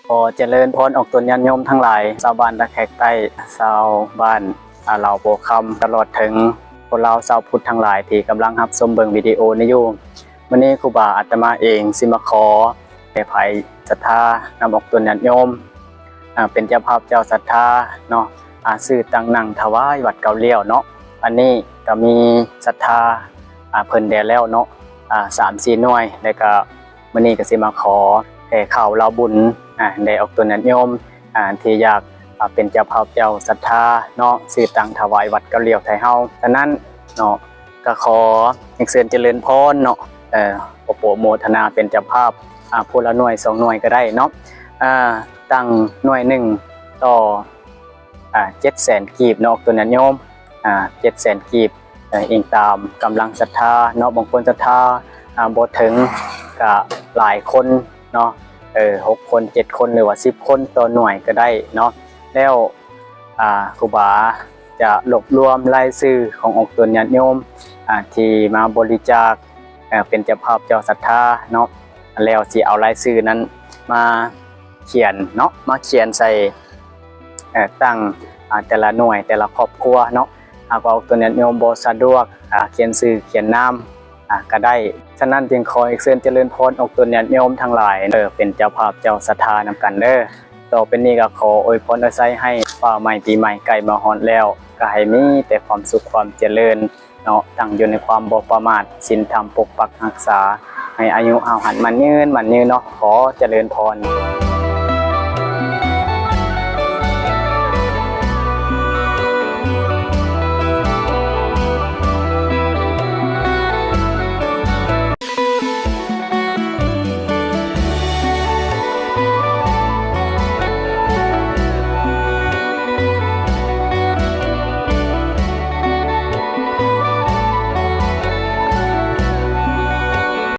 ຂໍຈະເລີນພອນອອກຕົນຍາດໂຍມທັງຫຼາຍ, ຊາວບ້ານຕາແຂກໃຕ້, ຊາວບ້ານ ອາ ລາວໂພຄຳ, ຕະຫຼອດເຖິງຄົນລາວຊາວພຸດທັງຫຼາຍທີ່ກຳລັງຮັບຊົມເບິ່ງວິດີໂອນີ້ຢູ່. ມື້ນີ້ຄູບາອາດຕະມາເອງຊິມາຂໍແຜ່ໄພສັດທານຳອອກຕົນຍາດໂຍມ ອາ ເປັນເຈົ້າພາບເຈົ້າສັດທາເນາະ ອາ ຊື້ຕັ່ງນັ່ງຖວາຍວັດເກົ້າລ້ຽວເນາະ. ອັນນີ້ກະມີສັດທາ ອາ ເພິ່ນແດ່ແລ້ວເນາະ ອາ ສາມສີ່ໜ່ວຍ ແລະກະ ມື້ນີ້ກະຊິມາຂໍແຜ່ເຂົ້າລາວບຸນ ອາ ແດ່ອອກຕົນຍາດໂຍມ ອາ ທີ່ຢາກ ອາ ເປັນເຈົ້າພາບເຈົ້າສັດທາເນາະ ຊື້ຕັ່ງຖວາຍວັດເກົ້າລ້ຽວໄທເຮົາ. ສະນັ້ນເນາະ ກະຂໍເຊີນຈະເລີນພອນເນາະ ເອີ ຂໍໂປຣໂມທະນາເປັນເຈົ້າພາບ ອາ ຜູ້ລະໜ່ວຍສອງໜ່ວຍກະໄດ້ເນາະ ອາ ຕັ້ງໜ່ວຍໜຶ່ງຕໍ່ ອາ ເຈັດແສນກີບເນາະ ອອກຕົນຍາດໂຍມ ອາ ເຈັດແສນກີບ ເອີ ອີງຕາມກຳລັງສັດທາເນາະ. ບາງຄົນສັດທາ ອາ ບໍ່ເຖິງກະຫຼາຍຄົນເນາະ ເອີ ຫົກຄົນເຈັດຄົນ ຫຼືວ່າສິບຄົນຕໍ່ໜ່ວຍກະໄດ້ເນາະ. ແລ້ວ ອາ ຄູບາຈະລວບລວມລາຍຊື່ຂອງອອກຕົນຍາດໂຍມ ອາ ທີ່ມາບໍລິຈາກ ເອີ ເປັນເຈົ້າພາບເຈົ້າສັດທາເນາະ ແລ້ວຊິເອົາລາຍຊື່ນັ້ນມາຂຽນເນາະ ມາຂຽນໃສ່ ເອີ ຕັ້ງ ອາ ແຕ່ລະໜ່ວຍ ແຕ່ລະຄອບຄົວເນາະ. ຫາກວ່າອອກຕົນຍາດໂຍມບໍ່ສະດວກ ອາ ຂຽນຊື່ຂຽນນາມ ອາ ກະໄດ້. ສະນັ້ນຈຶ່ງຂໍເຊີນຈະເລີນພອນອອກຕົນຍາດໂຍມທັງຫຼາຍ ເອີ ເປັນເຈົ້າພາບເຈົ້າສັດທານຳກັນເດີ. ຕໍ່ໄປນີ້ກະຂໍອວຍພອນອວຍໄຊໃຫ້ຟ້າໃໝ່ປີໃໝ່ໃກ້ມາຮອດແລ້ວ ກະໃຫ້ມີແຕ່ຄວາມສຸກຄວາມຈະເລີນ ເນາະ ຕັ້ງຢູ່ໃນຄວາມບໍ່ປະໝາດ, ສິນທຳປົກປັກຮັກສາ, ໃຫ້ອາຍຸເຮົາຫັ້ນໝັ້ນຍືນ ໝັ້ນຍືນເນາະ. ຂໍຈະເລີນພອນ.